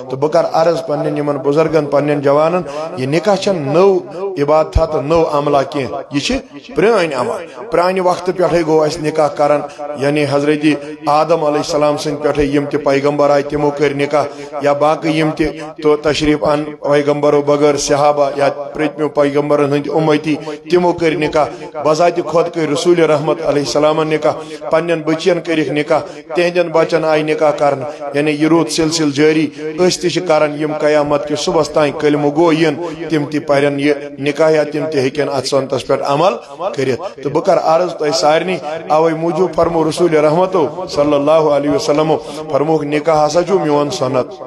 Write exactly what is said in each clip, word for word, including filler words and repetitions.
تہٕ بہٕ کرٕ عرض پننٮ۪ن یِمن بُزرگن، پننٮ۪ن جوانن، یہِ نکاح چھنہٕ نٔو عبادتھا تہٕ نٔو عملہ کینٛہہ، یہِ چھِ پرٛٲنۍ عمل۔ پرٛانہِ وقتہٕ پٮ۪ٹھے گوٚو اَسہِ نکاح کران، یعنی حضرت آدم علیہ السلام سٕنٛدِ پٮ۪ٹھے یِم تہِ پیغمبر آے، تِمو کٔرۍ نکاح، یا باقٕے یِم تہِ تو تشریف ان پیغمبرو بغٲر صحابہ یا پرٛتمیو پیغمبرن ہٕنٛدۍ اُمتی، تِمو کٔرۍ نکاح۔ بذات خود کٔرۍ رسول رحمت علیہ السلامن نکاح، پننٮ۪ن بچین کٔرِکھ نکاح، تہنٛدٮ۪ن بچن آیہِ نکاح کرنہٕ، یعنی یہِ روٗد سلسلہٕ جٲری۔ أسۍ تہِ چھِ کران یِم قیامت کہِ صبحس تام کلمہٕ گو یِن، تِم تہِ پرن یہِ نکاح یا تِم تہِ ہیٚکن اتھ سنتس پٮ۪ٹھ عمل کٔرِتھ۔ تہٕ بہٕ کرٕ عرض تۄہہِ سارنٕے، اوے موٗجوٗب فرمو رسول رحمتو صلی اللہ علیہ وسلمو، فرمووُکھ، نکاح ہسا چھُ میون سنت۔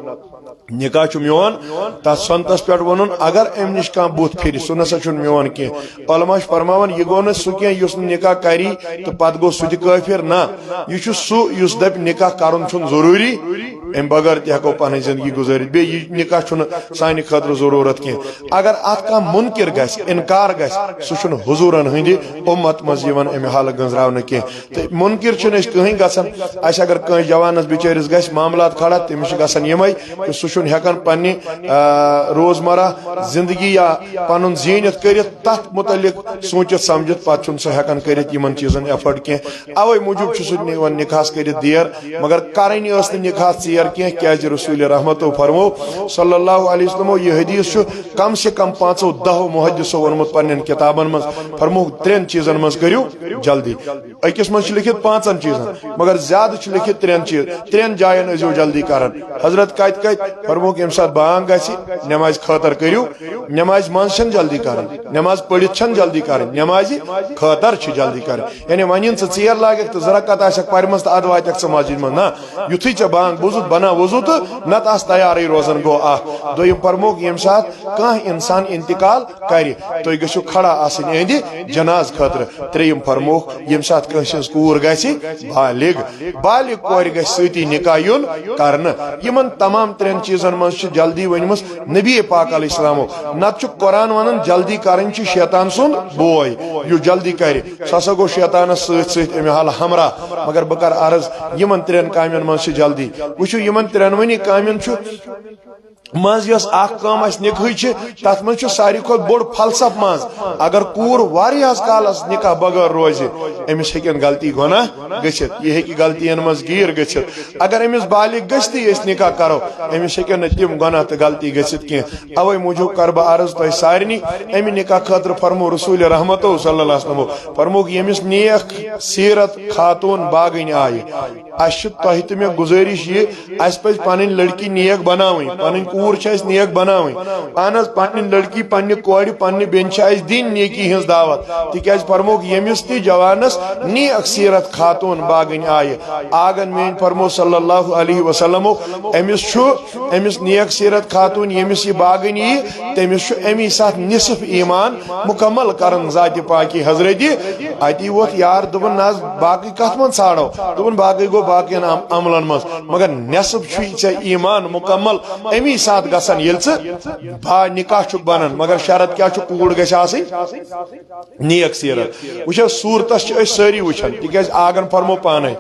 نکاح چھُ میون، تتھ سنتس پٮ۪ٹھ ووٚنُن، اگر امہِ نِش کانٛہہ بُتھ پھِرِ، سُہ نسا چھُنہٕ میون کینٛہہ۔ علماء چھِ فرماوان، یہِ گوٚو نہٕ سُہ کینٛہہ یُس نہٕ نکاح کری تہٕ پتہٕ گوٚو سُہ تہِ کٲفِر۔ نہ، یہِ چھُ سُہ یُس دپہِ نکاح کرُن چھُنہٕ ضروٗری، امہِ بغٲر تہِ ہٮ۪کو پنٕنۍ زندگی گُزٲرِتھ، بیٚیہِ یہِ نکاح چھُنہٕ سانہِ خٲطرٕ ضروٗرت کینٛہہ۔ اگر اتھ کانٛہہ مُنکِر گژھِ، انکار گژھِ، سُہ چھُنہٕ حضوٗرن ہٕنٛدِ اُمت منٛز یِوان امہِ حالہٕ گٔنٛزراونہٕ کینٛہہ۔ تہٕ مُنکِر چھِنہٕ أسۍ کٕہٕنۍ گژھان۔ اَسہِ اگر کٲنٛسہِ جوانَس بِچٲرِس گژھِ معاملات کھڑا، تٔمِس چھِ گژھان یِمَے، تہٕ سُہ چھُنہٕ ہٮ۪کان پنٛنہِ، آ، روزمرہ زِندگی یا پَنُن زیٖنِتھ کٔرِتھ، تَتھ مُتعلِق سوٗنٛچِتھ سَمجِتھ پَتہٕ چھُنہٕ سُہ ہٮ۪کان کٔرِتھ یِمَن چیٖزَن ایفٲرڈ کینٛہہ۔ اَوَے موٗجوٗب چھُ سُہ نِوان نِکاحَس کٔرِتھ دیر، مگر کَرٕنۍ ٲس نہٕ نِکاح ژیر کینٛہہ، کیٛازِ رسول رحمتو فرمو صلی اللہ علیہ وسلمو، یہِ حدیث چھُ کم سے کم پانٛژو دہو محدثو ووٚنمُت پنٛنٮ۪ن کِتابَن منٛز، فرمووُکھ، ترٛٮ۪ن چیٖزَن منٛز کٔرِو جلدی۔ أکِس منٛز چھِ لیکھِتھ پانٛژن چیٖزن، مگر زیادٕ چھُ لیکھِتھ ترٛٮ۪ن چیٖز، ترٛٮ۪ن جاین ٲسۍزیو جلدی کران۔ حضرت کتہِ کتہِ فرمووُکھ، ییٚمہِ ساتہٕ بانگ گژھِ، نمازِ خٲطرٕ کٔرِو، نمازِ منٛز چھَنہٕ جلدی کرٕنۍ، نماز پٔرِتھ چھَنہٕ جلدی کرٕنۍ، نمازِ خٲطرٕ چھِ جلدی کرٕنۍ۔ یعنی وۄنۍ یِن ژٕ ژیر لاگکھ تہٕ زٕ رکعت آسٮ۪کھ پرِمژ تہٕ ادٕ واتکھ ژٕ مسجد منٛز۔ نہ، یُتھُے ژےٚ بانگ بوٗزُتھ، بنا وضو تہٕ نتہٕ آس تیارٕے روزان۔ گوٚو اکھ۔ دوٚیِم فرمووُکھ، ییٚمہِ ساتہٕ کانٛہہ انسان انتقال کرِ، تُہۍ گٔژھِو کھڑا آسٕنۍ اہندِ جناز خٲطرٕ۔ ترٛیٚیِم فرمووُکھ، ییٚمہِ ساتہٕ کٲنٛسہِ ہٕنٛز کوٗر گژھِ بالغ، بالغ کورِ گژھِ سۭتی نکاح یُن کرنہٕ۔ یِمن تمام ترٛٮ۪ن چیٖزن منٛز چھِ جلدی ؤنمٕژ نبی پاک علیہ السلامو۔ نتہٕ چھُ قرآن ونان، جلدی کرٕنۍ چھِ شیطان سُنٛد بوے۔ یُس جلدی کرِ، سُہ ہسا گوٚو شیطانس سۭتۍ سۭتۍ امہِ حالہٕ ہمراہ۔ مگر بہٕ کرٕ عرض، یِمن ترٛٮ۪ن کامٮ۪ن منٛز چھِ جلدی۔ وٕچھِو، یِمن ترٛٮ۪نوٕنی کامٮ۪ن چھُ منٛز یۄس اکھ کٲم اسہِ نکاحٕچ چھِ، تتھ منٛز چھُ ساروی کھۄتہٕ بوٚڑ فلسفہٕ منٛز۔ اگر کوٗر واریاہس کالس نکاح بغٲر روزِ، أمِس ہیٚکن غلطی گۄناہ گٔژھِتھ، یہِ ہیٚکہِ غلطین منٛز گیٖر گٔژھِتھ۔ اگر أمِس بالغ گٔژھتٕے أسۍ نکاح کرو، أمِس ہیٚکن نہٕ تِم گۄناہ تہٕ غلطی گٔژھِتھ کینٛہہ۔ اوے موٗجوٗب کرٕ بہٕ عرض تۄہہِ سارنٕے، امہِ نکاح خٲطرٕ فرمو رسول رحمتو صلی اللہ علیہ وسلمو، فرمووُکھ، ییٚمِس نیک سیرت خاتون باغٕنۍ آیہِ، اسہِ چھِ تۄہہِ تہٕ مےٚ گُزٲرِش یہِ، اسہِ پزِ پنٕنۍ لڑکی نیک بناوٕنۍ، پنٕنۍ کوٗر چھِ اسہِ نیک بناوٕنۍ۔ اہن حظ، پنٕنۍ لڑکی، پننہِ کورِ، پننہِ بیٚنہِ چھِ اسہِ دِنۍ نیکی ہٕنٛز دعوت۔ تِکیازِ فرمووُکھ، ییٚمِس تہِ جوانس نیک سیرت خاتون باغٕنۍ آیہِ، آگن میٲنۍ فرمو صلی اللہ علیہ وسلمو، أمِس چھُ، أمِس نیک سیرت خاتون ییٚمِس یہِ باغٕنۍ یی، تٔمِس چھُ امی ساتہٕ نصف ایمان مکمل کران ذاتِ پاکی حضرتِ۔ اتی ووت یار، دوٚپُن، نہ حظ، باقٕے کتھ منٛز ژھانڈو؟ دوٚپُن، باقٕے گوٚو باقین عم-، عملن منٛز، مگر نصف چھُے ژےٚ ایمان مکمل امی ساتہٕ گژھان، ییٚلہِ ژٕ با نکاح چھُکھ بنان۔ مگر شرط کیٛاہ چھُ؟ کوٗر گژھِ آسٕنۍ نیک سیرت۔ وٕچھو، صوٗرتس چھِ أسۍ سٲری وٕچھان، تِکیازِ آگن فرمو پانے،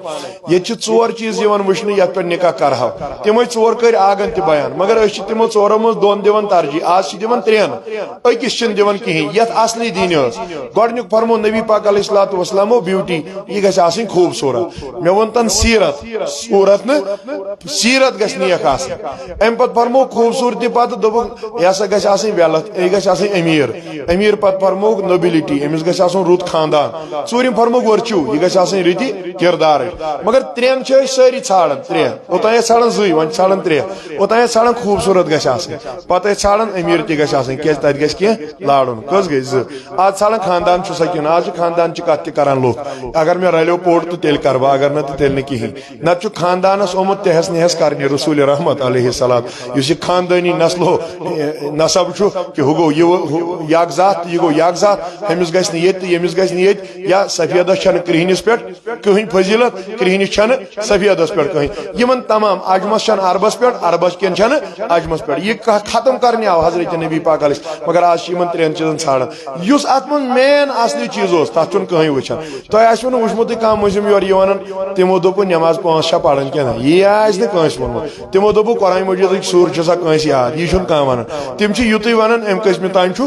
ییٚتہِ چھِ ژور چیٖز یِوان وٕچھنہٕ یتھ پٮ۪ٹھ نکاح کرہو۔ تِمے ژور کٔرۍ آگن تہِ بیان، مگر أسۍ چھِ تِمو ژورو منٛز دۄن دِوان ترجیح، آز چھِ دِوان ترٛٮ۪ن، أکِس چھِنہٕ دِوان کِہیٖنۍ۔ یتھ اصلی دیٖنہِ ٲس، گۄڈٕنیُک فرمو نبی پاک علیہ الصلوۃ والسلامو، بیوٹی، یہِ گژھِ آسٕنۍ خوٗبصوٗرت۔ مےٚ ووٚن تن سیرت، صوٗرت نہٕ، سیرت گژھِ نیک آسٕنۍ۔ امہِ پتہٕ فرمو خوٗبصوٗرتی پتہٕ دوٚپُکھ، یہِ ہسا گژھِ آسٕنۍ ویلتھ، یہِ گژھِ آسٕنۍ امیر۔ امیر پتہٕ فرمووُکھ نوبلٹی، أمِس گژھِ آسُن رُت خاندان۔ ژوٗرِم فرمووُکھ ورچو، یہِ گژھِ آسٕنۍ رٕتہِ کردارٕچ۔ مگر ترٛٮ۪ن چھِ أسۍ سٲری ژھانڈان، ترٛےٚ۔ اوٚتام ٲسۍ ژھانڈان زٕے، وۄنۍ چھِ ژھانڈان ترٛےٚ۔ اوٚتام ٲسۍ ژھانڈان خوٗبصوٗرت گژھِ آسٕنۍ، پتہٕ ٲسۍ ژھانڈان امیر تہِ گژھِ آسٕنۍ، کیازِ تتہِ گژھِ کینٛہہ لارُن۔ کٔژ گٔے؟ زٕ۔ آز ژھانڈان خاندان چھُ سا کِنہٕ؟ آز چھِ خاندان چہِ کتھ تہِ کران لُکھ۔ اگر مےٚ رلیو پوٚٹ تہٕ تیٚلہِ کرٕ بہٕ، اگر نہٕ تہٕ تیٚلہِ نہٕ کِہیٖنۍ۔ نتہٕ چھُ خاندانس آمُت تہس نہس کرنہِ رسول رحمت علیہ السلام۔ یُس یہِ خاندٲنی نسلو، اے، نسب چھُ کہِ ہُہ گوٚو یہِ، ہُہ یک ذات تہٕ یہِ گوٚو یک ذات، ہُمِس گژھِ نہٕ ییٚتہِ تہٕ ییٚمِس گژھِ نہٕ ییٚتہِ، یا سفیدس چھنہٕ کرہنِس پٮ۪ٹھ کٕہٕنۍ فضیلت، کرہنِس چھنہٕ سفیدس پٮ۪ٹھ کٕہٕنۍ۔ یِمن تمام، عجمس چھنہٕ عربس پٮ۪ٹھ، عربس کٮ۪ن چھنہٕ عجمس پٮ۪ٹھ۔ یہِ کتھ ختم کرنہِ آو حضرت نبی پاک علیہ السلام، مگر آز چھِ یِمن ترٛٮ۪ن چیٖزن ژھانڈان۔ یُس اتھ منٛز مین اصلی چیٖز اوس، تتھ چھُنہٕ کٕہٕنۍ وٕچھان۔ تۄہہِ آسِوٕ نہٕ وٕچھمُتٕے کانٛہہ مٔنٛزِم یورٕ یہِ ونان، تِمو دوٚپُن، نماز پانٛژھ چھا پران کِنہٕ نہ، یی آسہِ نہٕ کٲنٛسہِ ووٚنمُت۔ تِمو دوٚپُکھ قرآن مجیدٕچ سوٗر چھِ سا کٲنٛسہِ یاد، یی چھُنہٕ کانٛہہ ونان۔ تِم چھِ یُتُے ونان أمۍ کٔژمہِ تام چھُ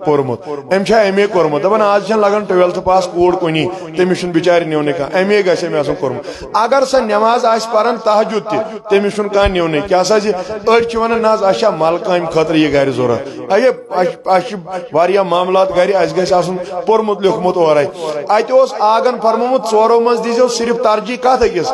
پوٚرمُت، أمۍ چھا ایم اے کوٚرمُت۔ دپان آز چھنہٕ لگان ٹُویلتھٕ پاس کوٗر کُنی، تٔمِس چھُنہٕ بچارِ نِونٕے کانٛہہ، ایم اے گژھِ أمۍ آسُن کوٚرمُت۔ اگر سۄ نماز آسہِ پران تہجد تہِ، تٔمِس چھُنہٕ کانٛہہ نِونٕے۔ کیٛاہ سا زِ أڑۍ چھِ ونان نہ حظ اَسہِ چھا ملہٕ کامہِ خٲطرٕ یہِ گرِ ضروٗرت، اَسہِ اَسہِ اَسہِ چھِ واریاہ معاملات گرِ، اَسہِ گژھِ آسُن پوٚرمُت لیوٚکھمُت اورَے۔ اَتہِ اوس آگن فرمومُت، ژورو منٛز دیٖزیو صرف ترجیح کَتھ أکِس؟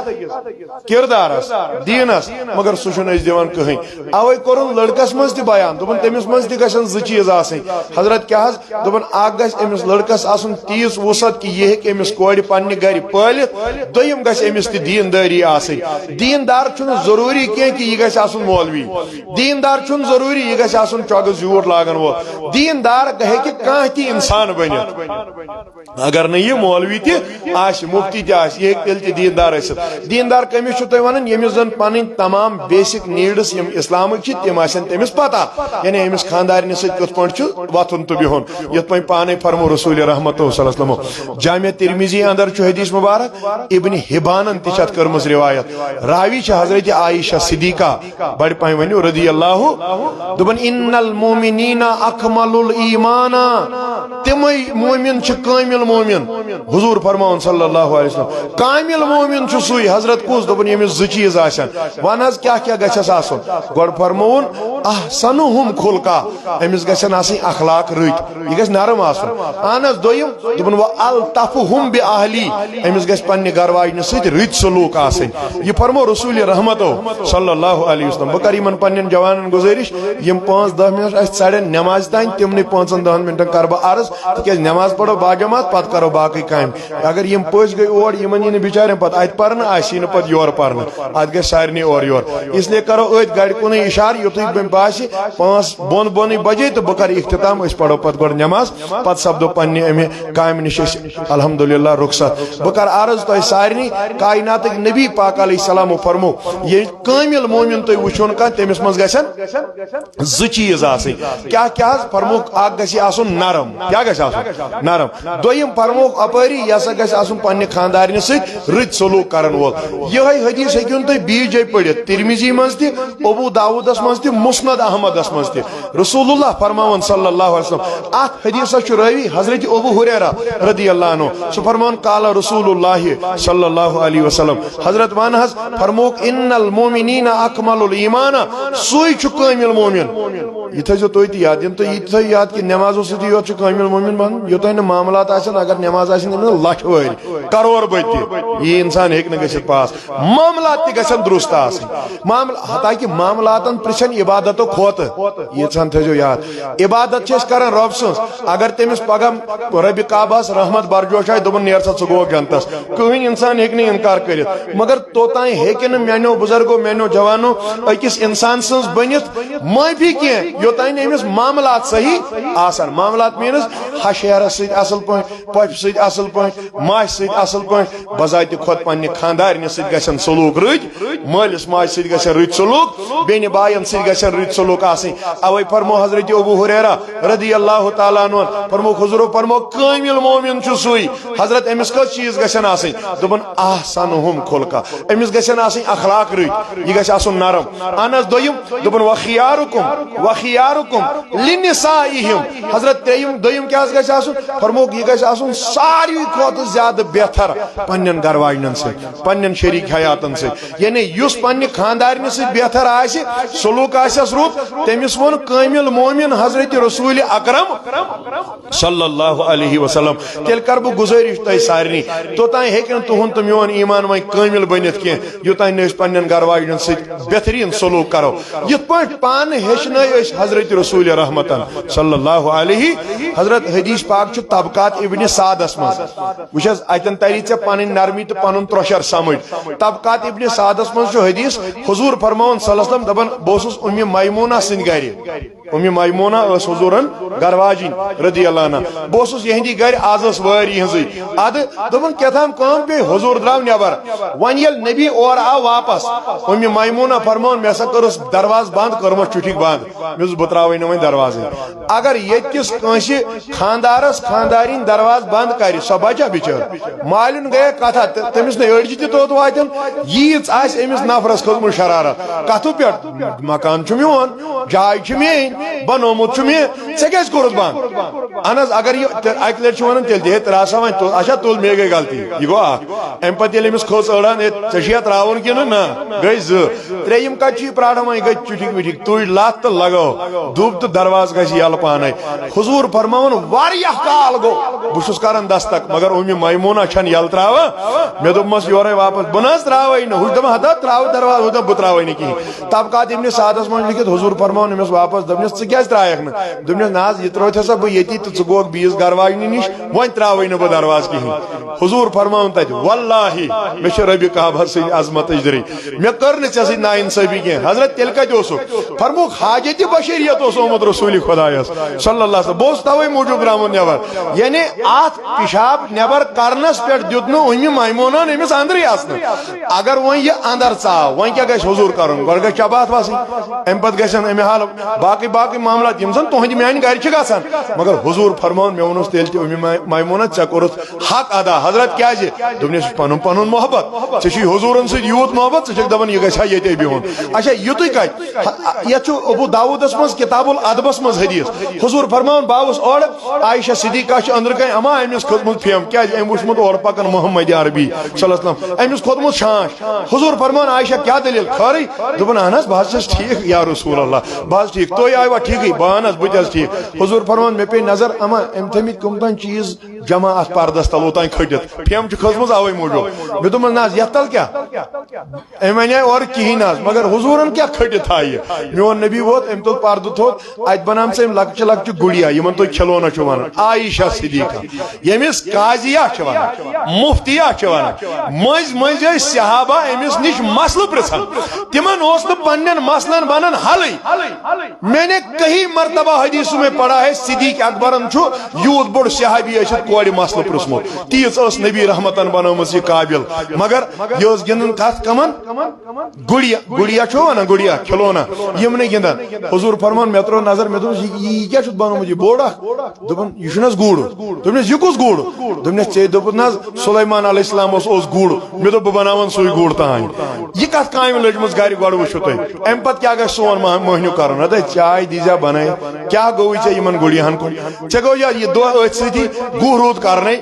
کِردارَس، دیٖنَس، مگر سُہ چھُنہٕ أسۍ دِوان کٕہٕنۍ۔ اَوَے کوٚرُن لٔڑکَس منٛز تہِ بیان، دوٚپُن تٔمِس منٛز تہِ گژھن زٕ چیٖز آسٕنۍ۔ حضرت کیٛاہ حظ؟ دوٚپُن اَکھ گژھِ أمِس لٔڑکَس آسُن تیٖژ وُسعت کہِ یہِ ہیٚکہِ أمِس کورِ پنٛنہِ گرِ پٲلِتھ، دوٚیِم گژھِ أمِس تہِ دیٖندٲری آسٕنۍ۔ دیٖندار چھُنہٕ ضروٗری کینٛہہ کہِ یہِ گژھِ آسُن مولوی، دیٖندار چھُنہٕ ضروٗری یہِ گژھِ آسُن چۄگہٕ زیوٗٹھ لاگن وول۔ دیٖندار ہیٚکہِ کانٛہہ تہِ اِنسان بٔنِتھ۔ اگر نہٕ یہِ مولوی تہِ آسہِ، مُفتی تہِ آسہِ، یہِ ہیٚکہِ تیٚلہِ تہِ دیٖندار ٲسِتھ۔ دیٖندار کٔمِس چھِو تُہۍ وَنان؟ ییٚمِس زَن پَنٕنۍ تمام بیسک نیٖڈٕس یِم اِسلامٕکۍ چھِ، تِم آسن تٔمِس پَتہ، یعنی أمِس خانٛدارنہِ سۭتۍ کِتھ پٲٹھۍ چھُ وۄتھُن تہٕ بِہُن۔ یِتھ پٲٹھۍ پانَے فرموو رسول رحمتو صلی اللہ علیہ وسلمو۔ جامع ترمذی اندر چھُ حدیث مبارک، ابن حبانن تہِ چھِ اَتھ کٔرمٕژ روایت۔ راوی چھِ حضرت عائشہ صدیقہ، بڑِ پایہِ ؤنِو رضی اللہ، دوٚپُن، "ان المؤمنین اکمل الایمان"، تِمے مومن چھِ کٲمل مومن۔ حضور فرماوان صلی اللہ علیہ وسلم، کامل مومن چھُ سُے۔ حضرت کُس؟ دوٚپُن، ییٚمِس زٕ چیٖز آسن۔ وَن حظ، کیٛاہ کیٛاہ گژھٮ۪س آسُن؟ گۄڈٕ فرمووُن، احسنہم خلقا، أمِس گژھن آسٕنۍ اخلاق رٕتۍ، یہِ گژھِ نرم آسُن۔ اہن حظ، دوٚیِم، دوٚپُن، "و الطفہم باہلی"، أمِس گژھِ پننہِ گرٕ واجنہِ سۭتۍ رٕتۍ سلوٗک آسٕنۍ۔ یہِ فرمو رسول رحمتو صلی اللہ علیہ وسلم۔ بہٕ کرٕ یِمن پننٮ۪ن جوانن گُزٲرِش، یِم پانٛژھ دَہ منٹ اَسہِ ژَڑن نٮ۪مازِ تانۍ، تِمنٕے پانٛژن دَہن منٹن کرٕ بہٕ عرض، تِکیازِ نٮ۪ماز پرو باجماعت، پتہٕ کرو باقٕے کامہِ۔ اگر یِم پٔژھۍ گٔے اور، یِمن یی نہٕ بِچارٮ۪ن پتہٕ اَتہِ پرنہٕ، اَسہِ یی نہٕ پتہٕ یورٕ پرنہٕ، اَتھ گژھِ سارنٕے اورٕ یور۔ اس لیے کرو أتھۍ گرِ کُنُے اِشارٕ، یُتھُے مےٚ باسہِ پانٛژھ بۄن بۄنٕے بجے تہٕ بہٕ کرٕ اختتام، أسۍ پرو پتہٕ گۄڈٕ نٮ۪ماز، پتہٕ سپدو پننہِ امہِ کامہِ نِش أسۍ الحمدللہ رخصت۔ بہٕ کرٕ عرض تۄہہِ سارنٕے، کائناتٕکۍ نبی پاک علیہ السلامو فرمو، ییٚلہِ کٲمِل مومِن تُہۍ وٕچھون کانٛہہ، تٔمِس منٛز گژھن زٕ چیٖز آسٕنۍ۔ کیٛاہ کیٛاہ حظ؟ فرموکھ، اکھ گژھِ آسُن نرم۔ کیٛاہ گژھِ آسُن؟ نرم۔ دوٚیِم فرموکھ اپٲری، یہِ ہسا گژھِ آسُن پننہِ خانٛدارنہِ سۭتۍ رٕتۍ سلوٗک کرن وول۔ یِہوٚے حدیث ہیٚکِو نہٕ تُہۍ بیٚیِس جایہِ پٔرِتھ، ترمذی منٛز تہِ، ابو داوودس منٛز تہِ، مسند احمدس منٛز تہِ۔ رسول اللہ فرماوان صلی اللہ علیہ وسلم، اتھ حدیثس چھُ راوی حضرت ابو ہریرہ رضی اللہ عنہ، سُہ فرماوان، قال رسول اللہ صلی اللہ علیہ وسلم، حضرت وَن حظ، فرمووُکھ، ان المؤمنین اکمل الایمان، سُے چھُ کٲمِل مومِن۔ یہِ تھٲیزیو تُہۍ تہِ یاد، یِم تُہۍ یہِ تہِ تھٲیِو یاد کہِ نٮ۪مازو سۭتی یوت چھُ کٲمِل مومِن بنُن، یوتام نہٕ معاملات آسن، اگر نٮ۪ماز آسہِ نہٕ، تٔمِس لچھ وٲرۍ، کرور بٔدۍ تہِ، یہِ انسان ہیٚکہِ نہٕ گٔژھِتھ پاس۔ معاملات تہِ گژھن درست آسٕنۍ۔ معامل-، حتیٰ کہِ معاملاتن پرژھن عبادتو کھۄتہٕ۔ ییٖژہن تھٲیزیو یاد، عبادت چھِ أسۍ کران رۄب سٕنٛز۔ اگر تٔمِس پگاہ ربِ کعبہس رحمت برجوش آسہِ، دوٚپُن، "نیر سا، ژٕ گوٚوکھ جنتس"، کٕہٕنۍ انسان ہیٚکہِ نہٕ انکار کٔرِتھ۔ مگر توٚتام ہیٚکہِ نہٕ میانیو بزرگو، میانیو جوانو أکِس انسان سٕنٛز بٔنِتھ معٲفی کینٛہہ، یوٚتام نہٕ أمِس معاملات صحیح آسن۔ معاملات means ہشہِ ہیرس سۭتۍ اصل پٲٹھۍ، پۄپھِ سۭتۍ اصل پٲٹھۍ، ماسہِ سۭتۍ اصل پٲٹھۍ، بذاتِ خۄد پننہِ خاندارنہِ سۭتۍ گژھن سلوک رٕتۍ، مٲلِس ماجہِ سۭتۍ گژھن رٕتۍ سلوک، بیٚنہِ باین سۭتۍ گژھن رٕتۍ سلوک آسٕنۍ۔ اوے فرمو حضرت ابو ہریرہ رضی اللہ تعالیٰ عنہ، فرمو حضورو فرمو، کٲمِل مومِن چھُ سُے۔ حضرت أمِس کٔژ چیٖز گژھن آسٕنۍ؟ دوٚپُن، احسنہم خلقا، أمِس گژھن آسٕنۍ اخلاق رٕتۍ، یہِ گژھِ آسُن نرم۔ اہن حظ، دوٚیِم، دوٚپُن، وخیارکم، وخیارکم لنسائہم۔ حضرت ترٛیٚیِم، دوٚیِم کیٛاہ حظ گژھِ آسُن؟ فرمووُکھ، یہِ گژھِ آسُن ساروی کھۄتہٕ زیادٕ بہتر پننٮ۪ن گرٕ واجنٮ۪ن سۭتۍ، پننٮ۪ن شریک حیاتن سۭتۍ۔ یعنی یُس پننہِ خاندارنہِ سۭتۍ بہتر آسہِ، سلوک آسٮ۪س رُت، تٔمِس ووٚن کٲمِل مومِن حضرت رسول اکرم صلی اللہ علیہ وسلم۔ تیٚلہِ کرٕ بہٕ گُزٲرِش تۄہہِ سارنٕے، توٚتام ہیٚکہِ نہٕ تُہُنٛد تہٕ میون ایمان وۄنۍ کٲمِل بٔنِتھ کینٛہہ، یوٚتام نہٕ أسۍ پننٮ۪ن گرٕ واجنٮ۪ن سۭتۍ بہتریٖن سلوک کرو۔ یِتھ پٲٹھۍ پانہٕ ہیٚچھنٲے أسۍ حضرت رسول رحمتن صلی اللہ علیہ۔ حضرت حدیث پاک چھُ طبقات ابن سعدس منٛز۔ وٕچھ حظ، اتٮ۪ن تری ژےٚ پنٕنۍ نرمی تہٕ پنُن ترٛۄشر سمجھ۔ طبقات ابن سعدس منٛز چھُ حدیث، حضور فرماوان صلی اللہ علیہ وسلم دپان، بہٕ اوسُس اُمہِ میمونہ سٕنٛدِ گرِ۔ اُمہِ میمونہ ٲس حضوٗرن گرواجِنۍ رضی اللہ عنہا۔ بہٕ اوسُس یِہنٛدِ گرِ، از ٲس وٲرۍ یِہنٛزٕے۔ ادٕ دوٚپُن، کیٛاہ تام کٲم پیٚیہِ، حضوٗر درٛاو نٮ۪بر۔ وۄنۍ ییٚلہِ نبی اورٕ آو واپس، اُمہِ میمونہ فرمٲون، مےٚ ہسا کٔرٕس دروازٕ بنٛد، کٔرمَس چُٹھِک بنٛد۔ مےٚ دوٚپُس، بہٕ ترٛاوَے نہٕ وۄنۍ دروازٕے۔ اگر ییٚتہِ کِس کٲنٛسہِ خانٛدارس خانٛدارِنۍ دروازٕ بنٛد کرِ، سۄ بچا بِچٲر؟ مالِن گٔیے کتھا، تہٕ تٔمِس نے أڑجہِ تہِ توٚت واتن۔ ییٖژ آسہِ أمِس نفرس کھٔژمٕژ شرارت۔ کتھٕ پٮ۪ٹھ؟ مکان چھُ میون، جاے چھِ میٲنۍ، بنومُت چھُ مےٚ، ژےٚ کیازِ کوٚرُتھ بنٛد؟ اہن حظ، اگر یہِ تہِ اکہِ لٹہِ چھُ ونان، تیٚلہِ دِ ہے ترٛاو سا وۄنۍ توٚت۔ اچھا، تُل، مےٚ گٔے غلطی، یہِ گوٚو اکھ۔ امہِ پتہٕ ییٚلہِ أمِس کھٔژ أڑان، ہے، ژےٚ چھُیا ترٛاوُن کِنہٕ نہ؟ گٔے زٕ۔ ترٛیٚیِم کتہِ چھُ یہِ پرٛاران وۄنۍ؟ گٔے چُٹھِک وِٹھِک، تُج لتھ تہٕ لگٲو دُب تہٕ دروازٕ گژھِ یَلہٕ پانے۔ حضوٗر فرماوان، واریاہ کال گوٚو، بہٕ چھُس کران دستک، مگر اُمہِ میمونہ چھَنہٕ یَلہٕ ترٛاوان۔ مےٚ دوٚپمَس یورَے واپس، بہٕ نہ حظ ترٛاوَے نہٕ۔ ہُہ چھُ دَپان، ہتا ترٛاو دروازٕ، ہُہ دَپان، بہٕ ترٛاوَے نہٕ کِہیٖنۍ۔ طبقات ابن سعدس منٛز لیکھِتھ، حضوٗر فرماوان أمِس واپس، دوٚپنَس، ژٕ کیٛازِ ترٛایَکھ نہٕ؟ دوٚپنَس، نہ حظ، یہِ ترٛووتھ ہسا بہٕ ییٚتی تہٕ ژٕ گوٚوکھ بیٚیِس گرواجنہِ نِش، وۄنۍ ترٛاوَے نہٕ بہٕ دروازٕ کِہیٖنۍ۔ حضوٗر فرماوان تَتہِ، واللہ، مےٚ چھِ ربِ کعبہ سٕنٛدِ عظمتٕچ دٔری، مےٚ کٔر نہٕ ژےٚ سۭتۍ ناانصٲفی کینٛہہ۔ حضرت، تیٚلہِ کَتہِ اوسُکھ؟ فرمووُکھ، حاجتِ بشریت اوس آمُت رسول خدایس صلی اللہ علیہ وسلم۔ بہٕ اوسُس توے موٗجوٗب درٛامُت نٮ۪بر۔ یعنی اَتھ پِشاب نٮ۪بر کرنس پٮ۪ٹھ دیُت نہٕ اُمہِ میمونن أمِس اندرٕے اژنہٕ۔ اگر وۄنۍ یہِ اندر ژاو، وۄنۍ کیٛاہ گژھِ حضوٗر کرُن؟ گۄڈٕ گژھِ چپاتھ وسٕنۍ، اَمہِ پتہٕ گژھن اَمہِ حالہٕ باقٕے باقٕے معاملات، یِم زن تُہنٛدِ میانہِ گرِ چھِ گژھان۔ مگر حضوٗر فرماوُن، مےٚ ووٚنُس تیٚلہِ تہِ، اُمہِ میمونہ، ژےٚ کوٚرُتھ حق ادا۔ حضرت، کیازِ؟ دوٚپنس، یہِ چھُ پنُن پنُن محبت۔ ژےٚ چھُے حضوٗرن سۭتۍ یوٗت محبت، ژٕ چھکھ دپان، یہِ گژھِ ہا ییٚتے بِہُن۔ اچھا، یُتُے کتہِ؟ ہ-، یتھ چھُ ابو داوودس منٛز کتاب الادبس منٛز حدیث۔ حضوٗر فرماوان، بہٕ آوُس اورٕ، عائشہ صدیقہ چھِ أنٛدرٕ کنہِ، اما أمِس کھٔژمٕژ پھیم، کیازِ؟ أمۍ وُچھمُت اورٕ پکان محمد عربی صلی اللہ علیہ وسلم، أمِس کھوٚتمُت چھانٛچ۔ حضوٗر فرماوان، عائشہ، کیٛاہ دٔلیٖل؟ خٲرٕے؟ دوٚپُن، اہن حظ، بہٕ حظ چھَس ٹھیٖک، یا رسول اللہ، بہٕ حظ ٹھیٖک۔ تُہۍ آیوا ٹھیٖکٕے؟ بہٕ، اہن حظ، بہٕ تہِ حظ ٹھیٖک۔ حضوٗر فرماوان، مےٚ پیٚیہِ نظر، اما أمۍ تھٲومٕتۍ کٕم تام چیٖز جمع اتھ پردس تل اوتانۍ کھٔٹِتھ، پھیم چھِ کھٔژمٕژ اوے موٗجوٗب۔ مےٚ دوٚپمَس، نہ حظ، یتھ تل کیٛاہ؟ أمۍ ونے اورٕ کِہیٖنۍ نہٕ حظ، مگر حضوٗرن کیٛاہ کھٔٹِتھ تھایہِ؟ میون نبی ووت، أمۍ تُل پردٕ تھوٚد، اتہِ بنام ژٕ أمۍ لۄکچہِ لۄکچہِ گُڑیا، یِمن تُہۍ کھلونا چھِو ونان، عائشہ صدیقہ، ییٚمِس قاضیہ چھِ ونان، مفتیہ چھِ ونان۔ مٔنٛزۍ مٔنٛزۍ ٲسۍ صحابہ أمِس نِش مسلہٕ پرژھان، تِمن اوس نہٕ پننٮ۪ن مسلن بنان حلٕے۔ میں نے کئی مرتبہ حدیث میں پڑھا ہے، صدیق اکبرن چھُ یوٗت بوٚڑ صحابی ٲسِتھ کورِ مسلہٕ پرٛژھمُت۔ تیٖژ ٲس نبی رحمتن بنٲومٕژ یہِ قابل۔ مگر یہِ ٲس گِنٛدان کتھ کمن؟ گُڑیا، گُڑیا چھُ ونان، گُڑیا، کھلونا، یِمنٕے گِنٛدان۔ حضوٗر فرمان، مےٚ ترٲو نظر، مےٚ دوٚپُس، یہِ، یہِ کیٛاہ چھُتھ بنوومُت یہِ بوٚڑ اکھ؟ دوٚپُن، یہِ چھُنہٕ حظ گُر؟ دوٚپنَس، یہِ کُس گُر؟ دوٚپنَس، ژےٚ دوٚپُتھ نہ حظ، سلیمان علیہ السلام اوس، اوس گُر۔ مےٚ دوٚپ، بہٕ بناوَن سُے گُر تانۍ۔ یہِ کَتھ کامہِ لٔجمٕژ گَرِ، گۄڈٕ وٕچھِو تُہۍ۔ اَمہِ پَتہٕ کیٛاہ گژھِ سون مہ-، مٔہنیوٗ کَرُن؟ ہَتہٕ چاے دیٖزیٛا بَنٲوِتھ۔ کیٛاہ گوٚوُے ژےٚ یِمَن گُڑیَن کُن؟ ژےٚ گوٚو یا یہِ دۄہ أتھۍ سۭتی، گُہہ روٗد کَرنَے،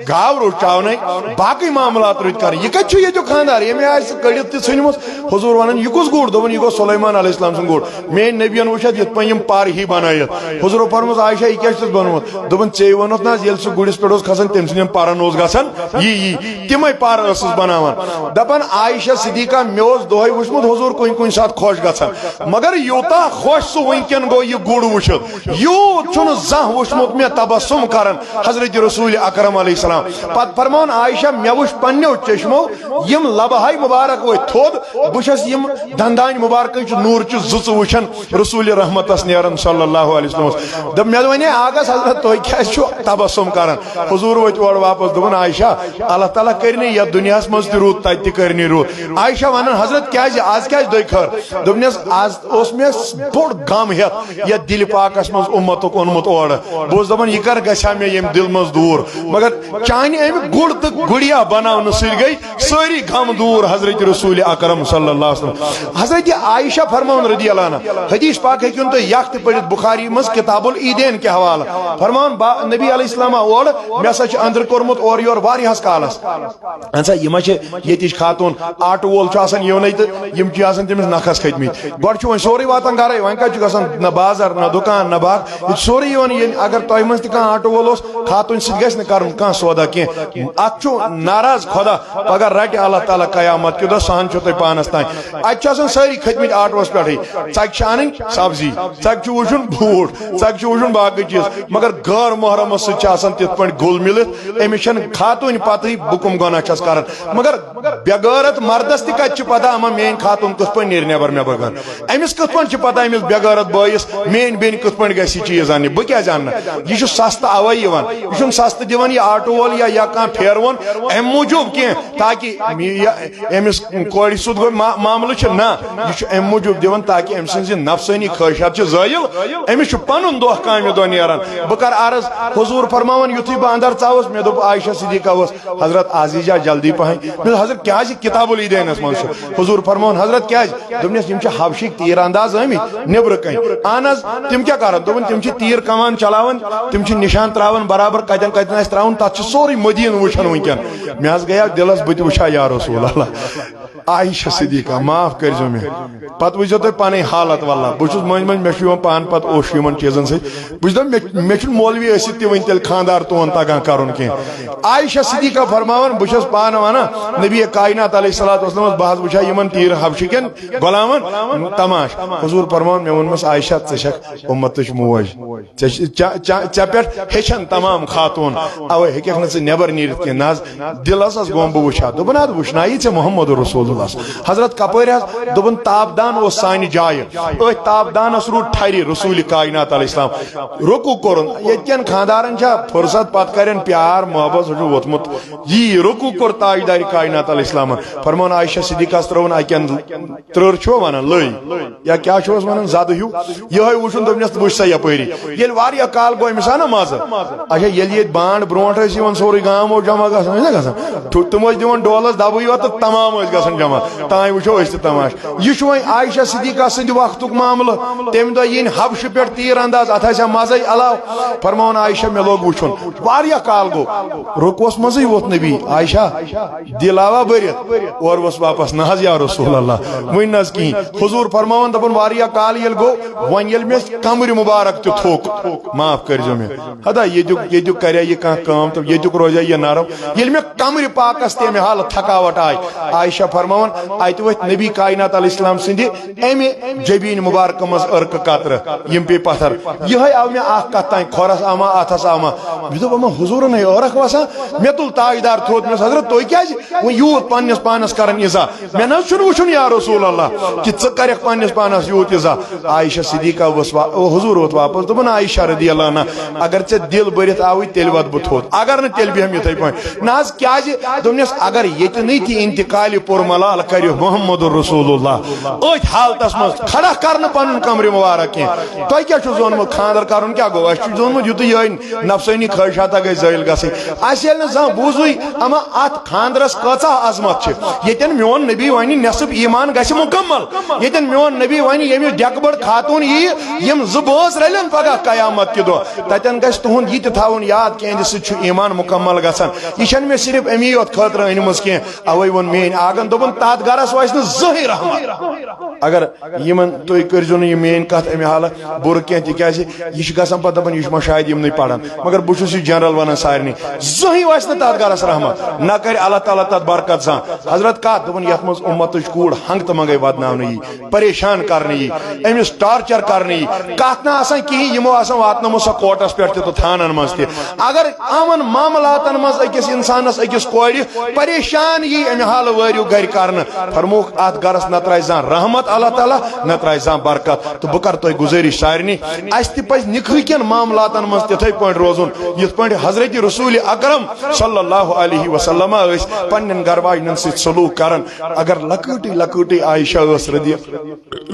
گاو روٗد چاونَے، باقٕے معاملات روٗدۍ کَرٕنۍ۔ یہِ کَتہِ چھُ ییٚتیُک خانٛدار؟ ییٚمہِ آیہِ سُہ کٔڑِتھ تہِ ژھٕنِمَس۔ حضوٗر وَنان، یہِ کُس گُر؟ دوٚپُن، یہِ گوٚو سلیمان علیہ السلام سُنٛد گُر۔ میٲنۍ نبیَن وٕچھ اَتھ یِتھ پٲٹھۍ یِم پَر ہی بَنٲیِتھ۔ حضوٗرو فرمووُس، عائشہ، یہِ کیٛاہ چھُس بنوومُت؟ دوٚپُن، ژےٚ ووٚنُتھ نہ حظ، ییٚلہِ سُہ گُرِس پٮ۪ٹھ اوس کھسان، تٔمۍ سٕنٛدٮ۪ن پَرَن اوس گژھان یی یی، تِمَے پَر ٲسٕس بناوان۔ دَپان، عائشہ صدیقہ، مےٚ اوس دۄہَے وٕچھمُت حضوٗر کُنہِ کُنہِ ساتہٕ خۄش گژھان، مگر یوٗتاہ خۄش سُہ وٕنکٮ۪ن گوٚو یہِ گُر وٕچھِتھ، یوٗت چھُنہٕ زانٛہہ وٕچھمُت مےٚ تبسم کران حضرت رسول اکرم علیہ السلام۔ پتہٕ فرماوان عائشہ، مےٚ وٕچھ پننیو چشمو یِم لبہٕ ہاے مبارک ؤتھۍ تھوٚد، بہٕ چھَس یِم دندانہِ مبارکٕچ نوٗرچہِ زٕژٕ وٕچھان رسول رحمتس نیران صلی اللہ علیہ وسلم۔ دوٚپ، مےٚ ونے آغس حضرت، تُہۍ کیازِ چھِو تبسم کران؟ حضور وٲتۍ اورٕ واپس، دوٚپُن، عائشہ، اللہ تعالیٰ کرِ نہٕ یتھ دُنیاہس منٛز تہِ رُت، تتہِ تہِ کرِ نہٕ رُت۔ عائشہ ونان، حضرت، کیازِ؟ از کیازِ دۄیہِ خٲر؟ دوٚپنس، از اوس مےٚ بوٚڑ غم ہٮ۪تھ یتھ دِلہِ پاکس منٛز اُمتُک اوٚنمُت اورٕ۔ بہٕ اوسُس دپان، یہِ کر گژھِ ہا مےٚ ییٚمہِ دِلہٕ منٛز دوٗر؟ مگر چانہِ امہِ گُر تہٕ گُڑیا بناونہٕ سۭتۍ گٔے سٲری غم دوٗر حضرت رسول اکرم صلی اللہ علیہ وسلم۔ حضرت عائشہ فرماوان رضی اللہ عنہا، حدیث پاک ہیٚکِو تُہۍ یکھ تہِ پٔرِتھ بخاری منٛز کتاب العیدین کہِ حوالہٕ۔ فرماوان، با-، نبی علیہ السلام آو اورٕ، مےٚ ہسا چھُ أنٛدرٕ کوٚرمُت اورٕ یورٕ واریاہس کالس۔ اہن سا، یہِ ما چھِ ییٚتِچ خاتوٗن؟ آٹہٕ وول چھُ آسان یِونَے تہٕ یِم چھِ آسان تٔمِس نَکھَس کھٔتۍمٕتۍ۔ گۄڈٕ چھُ وۄنۍ سورُے واتان گَرَے، وۄنۍ کَتہِ چھُ گژھان نہ بازر، نہ دُکان، نہ باغ؟ یہِ چھُ سورُے یِوان، ییٚلہِ اگر تۄہہِ منٛز تہِ کانٛہہ آٹہٕ وول اوس، اتُن سۭتۍ گژھِ نہٕ کرُن کانٛہہ سودا کینٛہہ۔ اتھ چھُ ناراض خۄدا، پگاہ رٹہِ اللہ تعالیٰ قیامت کہِ دۄہ، سُہ ہن چھُ تۄہہِ پانس تام۔ اتہِ چھِ آسان سٲری کھٔتۍ مٕتۍ آٹوس پٮ۪ٹھٕے، ژکہِ چھِ انٕنۍ سبزی، ژکہِ چھُ وٕچھُن بوٗٹھ، ژکہِ چھُ وٕچھُن باقٕے چیٖز، مگر غٲر محرمس سۭتۍ چھِ آسان تِتھ پٲٹھۍ گُل مِلِتھ، أمِس چھنہٕ خاتوٗنہِ پتہٕے بہٕ کُم گۄناہ چھس کران۔ مگر بے غٲرت مردس تہِ کتہِ چھِ پتہ اما میٲنۍ خاتوٗن کِتھ پٲٹھۍ نیرِ نٮ۪بر مےٚ بغٲر؟ أمِس کِتھ پٲٹھۍ چھِ پتہ أمِس بے غٲرت بٲیِس میٲنۍ بیٚنہِ کِتھ پٲٹھۍ گژھِ یہِ چیٖز اننہِ؟ بہٕ کیازِ انہٕ نہٕ؟ یہِ چھُ سستہٕ اوے یِوان، یہِ چھُنہٕ سستہٕ دِوان یہِ آٹو وول یا یا کانٛہہ پھیروُن امہِ موٗجوٗب کینٛہہ تاکہِ یہِ أمِس کورِ سیوٚد گوٚو ما-، معاملہٕ چھُ نہ، یہِ چھُ امہِ موٗجوٗب دِوان تاکہِ أمۍ سٕنٛز یہِ نفسٲنی خٲہِشات چھِ زٲیِل، أمِس چھُ پنُن دۄہ کامہِ دۄہ نیران۔ بہٕ کرٕ عرض، حضوٗر فرماوان یُتھُے بہٕ اندر ژاوُس، مےٚ دوٚپ عائشہ صدیقہ ٲس، حضرت عزیزہ جلدی پہن۔ مےٚ دوٚپ، حضرت، کیازِ کتاب العیدینس منٛز چھُ؟ حضور فرماوان، حضرت، کیازِ؟ دوٚپنس، یِم چھِ حبشٕکۍ تیٖر انداز آمٕتۍ نیبرٕ کنۍ۔ اہن حظ، تِم کیٛاہ کرن؟ دوٚپُن، تِم چھِ تیٖر کمان چلاوان، تِم چھِ نشان تراوان برابر کتٮ۪ن کتٮ۪ن آسہِ تراوُن، تتھ چھُ سورُے مدیٖنہٕ وٕچھان وٕنکٮ۪ن۔ مےٚ حظ گٔیو دِلس، بہٕ تہِ وٕچھا یا رسول اللہ۔ عائشہ صدیقہ، معاف کٔرزیو مےٚ۔ پتہٕ وٕچھزیو تُہۍ پنٕنۍ حالت، واللہ۔ بہٕ چھُس مٔنٛزۍ مٔنٛزۍ، مےٚ چھُ یِوان پان پتہٕ اوٚش یِمن چیٖزن سۭتۍ۔ بہٕ چھُس دپان، مےٚ، مےٚ چھُنہٕ مولوی ٲسِتھ تہِ وۄنۍ تیٚلہِ خانٛدار تُہُنٛد تگان کرُن کینٛہہ۔ عائشہ صدیقہ فرماوان، بہٕ چھَس پانہٕ ونان، نبی کائنات علیہ الصلوۃ والسلام، بہٕ حظ وٕچھا یِمن تیٖر حبشہِ کٮ۪ن غلامن تماش۔ حضور فرماوان، مےٚ ووٚنمس، عائشہ، ژٕ چھکھ اُمتٕچ موج۔ ژےٚ چھِ-، ژےٚ-، ژےٚ-، ژےٚ پٮ۪ٹھ ہیٚچھن تمام خاتوٗن، اوے ہیٚککھ نہٕ ژٕ نٮ۪بر نیٖرِتھ کینٛہہ۔ نہ حظ، دِل حظ حظ گوم بہٕ وٕچھِ ہا۔ دوٚپُن، اَدٕ وٕچھناوی ژےٚ محمد رسول اللہ۔ حضرت کپٲرۍ حظ؟ دوٚپُن، تاپدان اوس سانہِ جایہِ، أتھۍ تاپدانس روٗد ٹھرِ رسول کائنات علیہ السلام۔ رکوع کوٚرُن۔ ییٚتہِ کٮ۪ن خانٛدارن چھا فرصت، پتہٕ کرن پیار محبت، سُہ چھُ ووٚتھمُت۔ یی رکوع کوٚر تاجدارِ کائنات علیہ السلامن۔ فرمووُن، عائشہ صدیقہس ترٲوٕن اَکٮ۪ن ترٕر چھُوا ونان، لٔے، یا کیٛاہ چھُوس ونان، زدٕ ہیوٗ، یِہوٚے وٕچھُن۔ دوٚپنس، وٕچھ سا یپٲری، ییٚلہِ واریاہ کال گوٚو أمِس ہا نہ مزٕ۔ اچھا، ییٚلہِ ییٚتہِ بانڈ برونٹھ ٲسۍ یِوان، سورُے گام اوس جمع گژھان، ٲسۍ نہ گژھان؟ ٹھُ-، تِم ٲسۍ دِوان ڈولس دبٕے یوت تہٕ تمام ٲسۍ گژھان جمع۔ تام وٕچھو أسۍ تہِ تماش۔ یہِ چھُ وۄنۍ عائشہ صدیقہ سٕنٛدِ وقتُک معاملہٕ۔ تمہِ دۄہ یِنۍ حبشہٕ پٮ۪ٹھ تیٖر انداز، اتھ آسہِ ہا مزے علاوٕ۔ فرمووُن عائشہ، مےٚ لوٚگ وٕچھُن، واریاہ کال گوٚو، رُکوس منٛزٕے ووت نبی۔ عائشہ، دِل آوا بٔرِتھ، اورٕ ووس واپس، نہ حظ یا رسول اللہ، وٕنۍ نہ حظ کِہیٖنۍ۔ حضور فرماوان، دپان، واریاہ کال ییٚلہِ گوٚو، وۄنۍ ییٚلہِ مےٚ کمرِ مبارک تہِ تھوٚک، معاف کٔرۍزیو مےٚ۔ ہتا ییٚتیُک، ییٚتیُک کرِ ہا یہِ کانٛہہ کٲم تہٕ ییٚتیُک روزِ ہا یہِ نرم۔ ییٚلہِ مےٚ کمرِ پاکس تہِ امہِ حالہٕ تھکاوٹ آیہِ، عائشہ فرماوان، اتہِ ؤتھۍ نبی کائنات علیہ السلام سٕنٛدِ امہِ جبین مبارکہ منٛز عرقہٕ قطرٕ، یِم پیٚیہِ پتھر۔ یِہوٚے آو مےٚ اکھ کتھ تام، کھۄرس آما، اتھس آما۔ مےٚ دوٚپ، اما حضوٗرن ہے عٲرق وسان۔ مےٚ تُل تاجدار تھوٚد، مےٚ دوٚپُس، حضرت، تُہۍ کیٛازِ وۄنۍ یوٗت پننِس پانس کران ایٖزا؟ مےٚ نہ حظ چھُنہٕ وٕچھُن یا رسول اللہ کہِ ژٕ کرکھ پننِس پانس یوٗت ایٖزا۔ عائشہ صدیقہ ؤژھ وا-، او حضور ووت واپس، دوٚپُن، عائشہ رضی اللہ عنہا، اگر ژےٚ دِل بٔرِتھ آوٕے، تیٚلہِ وَدٕ بہٕ تھوٚد، اگر نہٕ، تیٚلہِ بیٚہم یِتھَے پٲٹھۍ۔ نہ حظ، کیٛازِ؟ دوٚپنَس، اگر ییٚتہِ نٕے تہِ انتقالِ پُر ملال کٔرِو محمد رسول اللہ، أتھۍ حالتس منٛز کھڑا کرنہٕ پنُن کمرِ مبارک کینٛہہ، تۄہہِ کیٛاہ چھُو زونمُت؟ خانٛدر کرُن کیٛاہ گوٚو؟ اَسہِ چھُ زونمُت یُتُے یِہوٚے نفسٲنی خٲہِشاتا گٔے زٲیِل گژھٕنۍ۔ اَسہِ ییٚلہِ نہٕ زانٛہہ بوٗزُے، اما اتھ خانٛدرس کۭژاہ عظمت چھِ۔ ییٚتٮ۪ن میون نبی ونہِ، نصف ایمان گژھِ مکمل۔ ییٚتٮ۪ن میون نبی ونہِ، ییٚمِس ڈٮ۪کہٕ بٔڑ خاتوٗن ییہِ، یِم زٕ بٲژ رلن پگاہ قیامت کہِ دۄہ، تتٮ۪ن گژھِ تُہُنٛد یہِ تہِ تھاوُن یاد، کِہیٖنۍ زِ سُہ تہِ چھُ ایمان مکمل گژھان۔ یہِ چھَنہٕ مےٚ صرف امی یوت خٲطرٕ أنمٕژ کینٛہہ، اوے ووٚن، میٲنۍ آنگن، دوٚپُن، تتھ گرس وسہِ نہٕ زٕہٕنۍ رحمت۔ اگر یِمن تُہۍ کٔرۍزیو نہٕ یہِ میٲنۍ کتھ امہِ حالہٕ بُرٕ کینٛہہ، تِکیازِ یہِ چھُ گژھان پتہٕ دپان، یہِ چھُ ما شاید یِمنٕے پران۔ مگر بہٕ چھُس یہِ جنرل ونان سارنٕے، زٕہٕنۍ وسہِ نہٕ تتھ گرس رحمت، نہ کرِ اللہ تعالیٰ تتھ برکت زانٛہہ۔ حضرت کتھ دوٚپُن، یتھ منٛز اُمتٕچ کوٗر ہنٛگ تہٕ منٛگے ودناونہٕ یی، پریشان کرنہٕ یی، أمِس ٹارچر کرنہٕ یی، کتھ نہ آسان کِہیٖنۍ، یِمو آسان واتنٲومٕژ سۄ کورٹس پٮ۪ٹھ تہِ تہٕ تھانن منٛز تہِ۔ اگر یِمن معاملاتن منٛز أکِس انسانس، أکِس کورِ پریشان یی امہِ حالہٕ وٲرِو گرِ کرنہٕ، فرمووُکھ، اتھ گرس نہ ترایہِ زانٛہہ رحمت اللہ تعالیٰ، نہ ترایہِ زانٛہہ برکت۔ تہٕ بہٕ کرٕ تۄہہِ گُزٲرِش سارنٕے، اسہِ تہِ پزِ نِکہٕ کٮ۪ن معاملاتن منٛز تِتھے پٲٹھۍ روزُن، یِتھ پٲٹھۍ حضرت رسول اکرم صلی اللہ علیہ وسلم ٲسۍ پننٮ۪ن گرٕ واجنٮ۪ن سۭتۍ سلوک کران۔ اگر لۄکٕٹٕے لۄکٕٹٕے عائشہ ٲس رضی،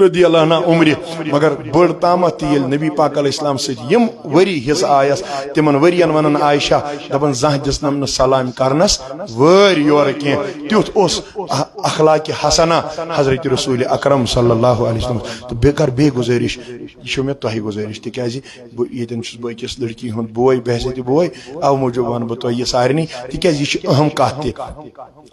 رضی اللہ عنہا عمرِ، مگر بٔڑ تامتھ تہِ ییٚلہِ نبی پاک علیہ السلام سۭتۍ یِم ؤری حصہٕ آیس، تِمن ؤرین ونان عائشہ، دپان، زانٛہہ دِژنم نہٕ سلام کرنس وٲرۍ یورٕ کینٛہہ۔ تیُتھ اوس اخلاق حسنہ حضرت رسول اکرم صلی اللہ علیہ وسلم۔ تہٕ بیٚیہِ کر بیٚیہِ گُزٲرِش، یہِ چھُ مےٚ تۄہہِ گُزٲرِش، تِکیازِ بہٕ ییٚتٮ۪ن چھُس بہٕ أکِس لڑکی ہُنٛد بوے، بحیثیت بوے، اَوٕ موٗجوٗب وَنہٕ بہٕ تۄہہِ یہِ سارنٕے، تِکیازِ یہِ چھِ اہم کَتھ تہِ۔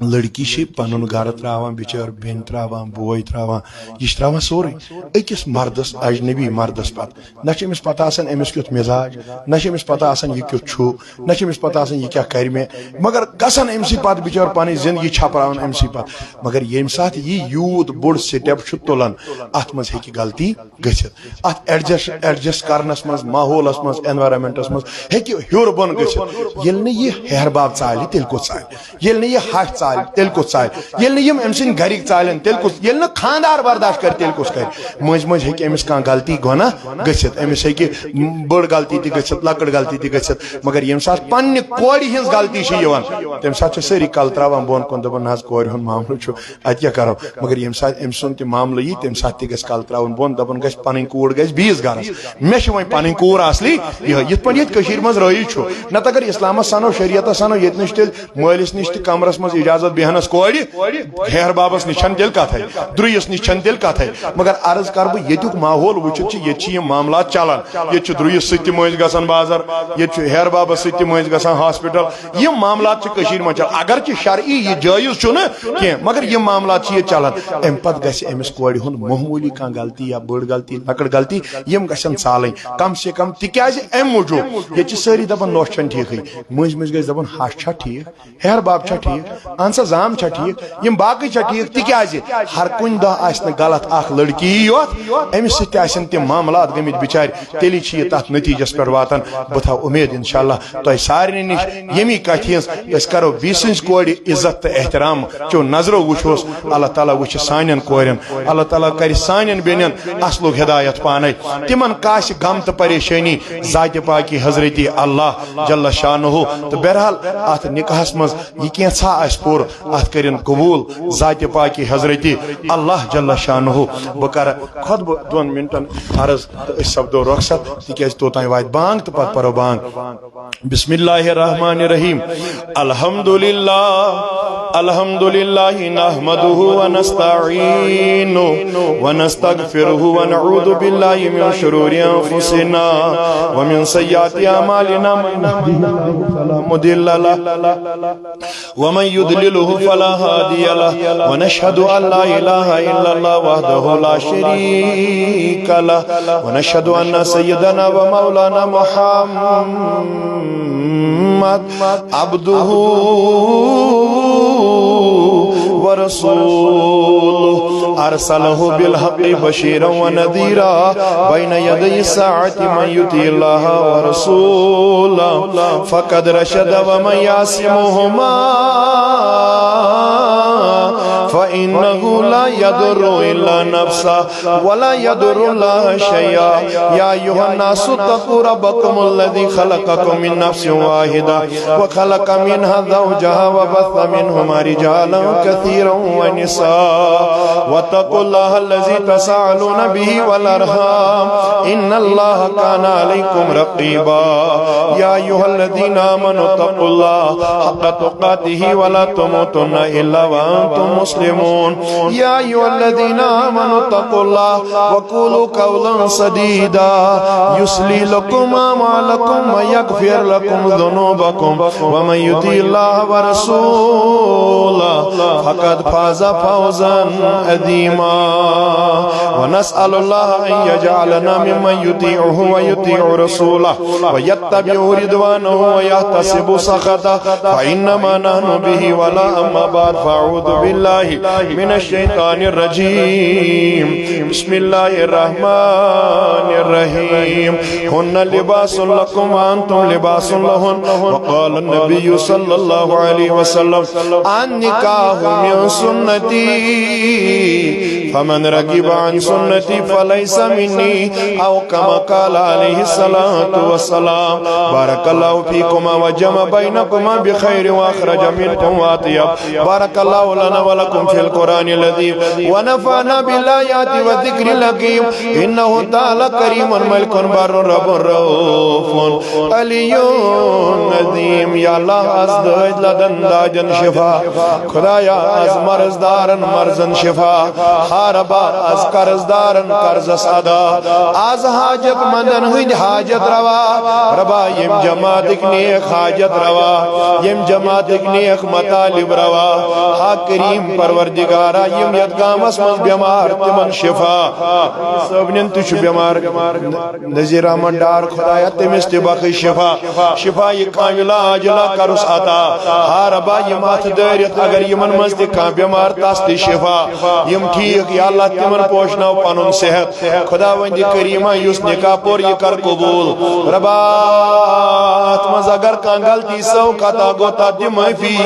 لڑکی چھِ پَنُن گرٕ ترٛاوان، بِچٲر بیٚنہِ ترٛاوان، بوے ترٛاوان، یہِ چھِ ترٛاوان سورُے أکِس مردَس، اجنبی مردَس پَتہٕ۔ نہ چھِ أمِس پَتہ آسان أمِس کیُتھ مِزاج، نہ چھِ أمِس پَتہ آسان یہِ کیُتھ چھُ، نہ چھِ أمِس پَتہ آسان یہِ کیٛاہ کَرِ مےٚ، مگر گژھان أمۍ سٕے پَتہٕ بِچٲر پَنٕنۍ زِندگی چھَپراوان أمۍ سٕے پَتہٕ۔ مگر ییٚمہِ ساتہٕ یہِ یوٗت بوٚڑ سٹیپ چھُ تُلان، اَتھ منٛز ہیٚکہِ غلطی گٔژھِتھ۔ اَتھ ایڈجسٹ، ایڈجسٹ کرنس منٛز، ماحولس منٛز، انوائرمنٹس منٛز ہیٚکہِ ہیوٚر بۄن گٔژھِتھ۔ ییٚلہِ نہٕ یہِ ہیہر باب ژالہِ، تیٚلہِ کُس ژالہِ؟ ییٚلہِ نہٕ یہِ ہش ژالہِ، تیٚلہِ کُس ژالہِ؟ ییٚلہِ نہٕ یِم أمۍ سٕنٛدۍ گرِکۍ ژالن، تیٚلہِ کُس؟ ییٚلہِ نہٕ خانٛدار برداشت کرِ، تیٚلہِ کُس کرِ؟ مٔنٛزۍ مٔنٛزۍ ہیٚکہِ أمِس کانٛہہ غلطی گۄناہ گٔژھِتھ، أمِس ہیٚکہِ بٔڑ غلطی تہِ گٔژھِتھ، لۄکٕٹ غلطی تہِ گٔژھِتھ، مگر ییٚمہِ ساتہٕ پننہِ کورِ ہٕنٛز غلطی چھِ یِوان، تَمہِ ساتہٕ چھِ سٲری کلہٕ ترٛاوان بۄن کُن، دَپان، "نہ حظ، کورِ ہُنٛد معاملہٕ چھُ، اَتہِ کیٛاہ کرو؟" مگر ییٚمہِ ساتہٕ أمۍ سُنٛد تہِ معاملہٕ یی، تَمہِ ساتہٕ تہِ گژھِ کلہٕ ترٛاوُن بۄن، دَپُن گژھِ، "پَنٕنۍ کوٗر گژھِ بیٚیِس گرس، مےٚ چھِ وۄنۍ پَنٕنۍ کوٗر اصلی یِہوٚے۔" یِتھ پٲٹھۍ ییٚتہِ کٔشیٖرِ منٛز رٲیِج چھُ، نتہٕ اگر اسلامس سنو، شریعتس سنو، ییٚتہِ نش تیٚلہِ مٲلِس نِش تہِ کمرس منٛز اجازت بیہنس کورِ، ہیہر بابس نِش چھنہٕ تیٚلہِ کتھے، درُیِس نِش چھنہٕ تیٚلہِ کتھے۔ مگر عرض کرٕ بہٕ، ییٚتیُک ماحول وٕچھِتھ چھِ، ییٚتہِ چھِ یِم معاملات چلان۔ ییٚتہِ چھُ درُیِس سۭتۍ تہِ مٔنٛزۍ گژھان بازر، ییٚتہِ چھُ ہیہر بابس سۭتۍ تہِ مٔنٛزۍ گژھان ہاسپٹل۔ یِم معاملات چھِ کٔشیٖرِ منٛز چلان۔ اگرچہِ شرعی یہِ جٲیز چھُنہٕ کینٛہہ، مگر یِم معاملات چھِ ییٚتہِ چلان۔ امہِ پتہٕ گژھِ أمِس کورِ ہُنٛد معموٗلی کانٛہہ غلطی یا بٔڑ غلطی، لۄکٕٹ غلطی، یِم گژھن ژالٕنۍ کم سے کم، تِکیازِ امہِ موٗجوٗب ییٚتہِ چھِ سٲری دپان، نوٚش چھنہٕ ٹھیٖکھٕے۔ مٔنٛزۍ مٔنٛزۍ گژھِ دپُن، ہش چھا ٹھیٖک؟ ہیہر باب چھا ٹھیٖک؟ اہن سا، زام چھا ٹھیٖک؟ یِم باقٕے چھا ٹھیٖک؟ تِکیازِ ہر کُنہِ دۄہ آسہِ نہٕ غلط اکھ لڑکی یوت، أمِس سۭتۍ تہِ آسن تِم معاملات گٔمٕتۍ بِچارِ، تیٚلی چھِ یہِ تتھ نتیٖجس پٮ۪ٹھ واتان۔ بہٕ تھاوٕ اُمید انشاءاللہ تۄہہِ سارنٕے نِش ییٚمی کتھِ ہٕنٛز، أسۍ کرو بیٚیہِ سٕنٛزِ کورِ عزت تہٕ احترام، چو نظرو وٕچھوس، اللہ تعالیٰ وٕچھِ سانٮ۪ن کورٮ۪ن، اللہ تعالیٰ کرِ سانٮ۪ن بیٚنٮ۪ن اصلُک ہدایت پانے، تِمن کاسہِ غم تہٕ پریشٲنی ذاتِ پاکی حضرتی اللہ جل شانہ۔ تہٕ بہرحال اتھ نکاحس منٛز یہِ کینٛژھا آسہِ پوٗرٕ، اتھ کٔرِن قبوٗل ذاتِ پاکی حضرتی اللہ جل شانہ۔ بہٕ کرٕ خطبہٕ دۄن منٹن عرض تہٕ أسۍ سپدو رۄخصت، تِکیازِ توٚتام واتہِ بانگ تہٕ پتہٕ پرو بانگ۔ بسم الله الرحمن الرحيم. الحمد لله، الحمد لله نحمده ونستعينه ونستغفره ونعوذ بالله من شرور أنفسنا ومن سيئات أعمالنا. من يهده الله فلا مضل له ومن يضلله فلا هادي له، ونشهد أن لا إله إلا الله وحده لا شريك له، ونشهد أن سيدنا ومولانا محمد عبده ورسوله، أرسله بالحق بشيرا ونذيرا بين يدي الساعة. من يطع الله ورسوله فقد رشد، ومن يعص منهما فإنه لا يضر إلا نفسه ولا يضر الله شيئا. يا أيها الناس اتقوا ربكم الذي خلقكم من نفس واحدة وخلق منها زوجها وبث منهما رجالا كثيرا ونساء، واتقوا الله الذي تساءلون به والأرحام، إن الله كان عليكم رقيبا. يا أيها الذين آمنوا اتقوا الله حق تقاته ولا تموتن إلا وأنتم مسلمون. يا أيها الذين آمنوا اتقوا الله وقولوا قولا سديدا يصلح لكم أعمالكم ويغفر لكم ذنوبكم ومن يطع الله ورسوله فقد فاز فوزا عظيما. ونسأل الله أن يجعلنا ممن يطيعه ويطيع رسوله ويتبع رضوانه ويحتسب سخطه، فإنما نحن به ولا. أما بعد، فأعوذ بالله من الشيطان الرجيم. بسم الله الرحمن الرحيم. هن لباس لكم وأنتم لباس لهن. وقال النبي صلى الله عليه وسلم: النكاح من سنتي، فمن رغب عن سنتي فليس مني، أو كما قال عليه الصلاة والسلام. بارك الله فيكما وجمع بينكما بخير وأخرج منكم وأطيب. بارك الله لنا ولكم في القرآن العظيم، ونفعنا بالآيات والذكر الحكيم، إنه تعالى كريم ملک بر رب رؤف علی عظیم۔ یا اللہ، از دٲدۍ لدن دادٮ۪ن شفا۔ خدایا، از مرض دارن مرضن شفا۔ ہا ربا، از قرض دارن قرضس ادا۔ از حاجت مندن ہٕنٛدۍ حاجت روا۔ ربا، ییٚمہِ جماعتٕکۍ نیک حاجت روا، ییٚمہِ جماعتٕکۍ نیک مطالب روا۔ ہا کریم پروردگارا، یِم یتھ گامس منٛز بٮ۪مار، تِمن شفا۔ صٲبنٮ۪ن تہِ چھُ بٮ۪مار، نذیر احمد ڈار، خدایا، تٔمِس تہِ بخش شفا۔ شفا یہِ کاملہ عاجلہ کرُس عطا۔ ہا ربا، یِم اتھ دٲرِتھ، اگر یِمن منٛز تہِ کانٛہہ بٮ۪مار، تس تہِ شفا۔ یِم ٹھیٖک، یا اللہ، تِمن پوشناو پنُن صحت۔ خداوندِ کریمہ، یُس نکاح پوٚر، یہِ کر قبول۔ ربا، اتھ منٛز اگر کانٛہہ غلطی سو خطا گوٚو، تتھ دِ معٲفی۔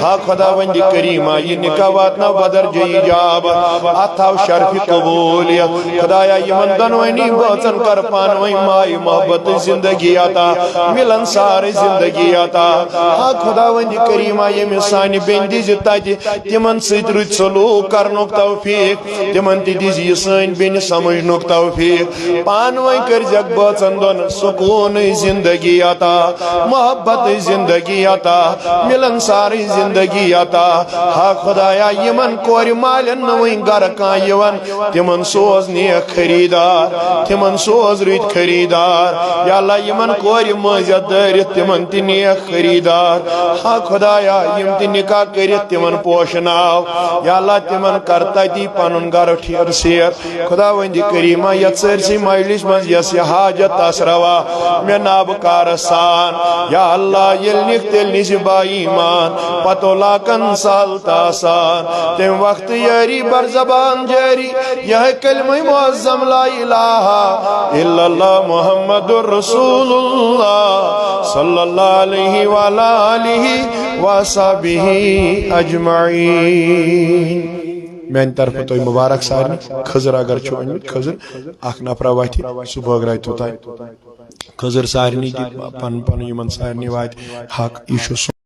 ہا خداوندِ کریمہ، یہِ نکاح واتناو بدرجہ ایجاب، اتھ تھاو شرفِ قبولیت۔ خدایا، یِمن دۄنوٕنی بٲژن کر پانہٕ ؤنۍ مایہِ محبتٕچ زندگی عطا، ملن سارٕچ زندگی عطا۔ ہا خداوندِ کریمہ، ییٚمِس سانہِ بیٚنہِ دِژ تتہِ، تِمن سۭتۍ رٕتۍ سلوک کرنُک توفیق، تِمن تہِ دِژ یہِ سٲنۍ بیٚنہِ سمجھنُک توفیق۔ پانہٕ ؤنۍ کٔرزٮ۪کھ بٲژن دۄن سکوٗنٕچ زندگی عطا، محبتٕچ زندگی عطا، ملنسارٕچ زندگی عطا۔ ہا خدایا، یِمن کورِ مالٮ۪ن نہٕ وٕنۍ گرٕ کانٛہہ یِوان، تِمن سوز نیک خریدار، تِمن سوز رٕتۍ خریدار۔ یا اللہ، یِمن کورِ مٲنٛزِ دٲرِتھ، تِمن تہِ نیک خریدار۔ ہا خدایا، یِم تہِ نکاح کٔرِتھ، تِمن پوشناو۔ یا اللہ، تِمن کر تتی پنُن گرٕ ٹھیر سیر۔ خداوندِ کریمہ، یتھ سٲرسٕے مجلس منٛز یس یہِ حاجت آسہِ روا، مےٚ نابکارس سان۔ یا اللہ، ییٚلہِ نِکھ تیٚلہِ نِزِ با ایمان، پتو لاکن سہل تہٕ آسان۔ تمہِ وقتہٕ یٲری بر زبان جٲری، یہے کلمہ معظم لا الہ الا اللہ محمد رسول اللہ صلی اللہ علیہ وعلی آلہ وصحبہ اجمعین۔ میانہِ طرفہٕ تۄہہِ مبارک سارنٕے۔ خضر اگر چھُ أنمٕتۍ، خضر اکھ نفرا وتھِ، سُہ بٲگراوِ توٚتام۔ خضر سارنٕے دِ پنُن پنُن، یِمن سارنٕے واتہِ حق۔ یہِ چھُ سون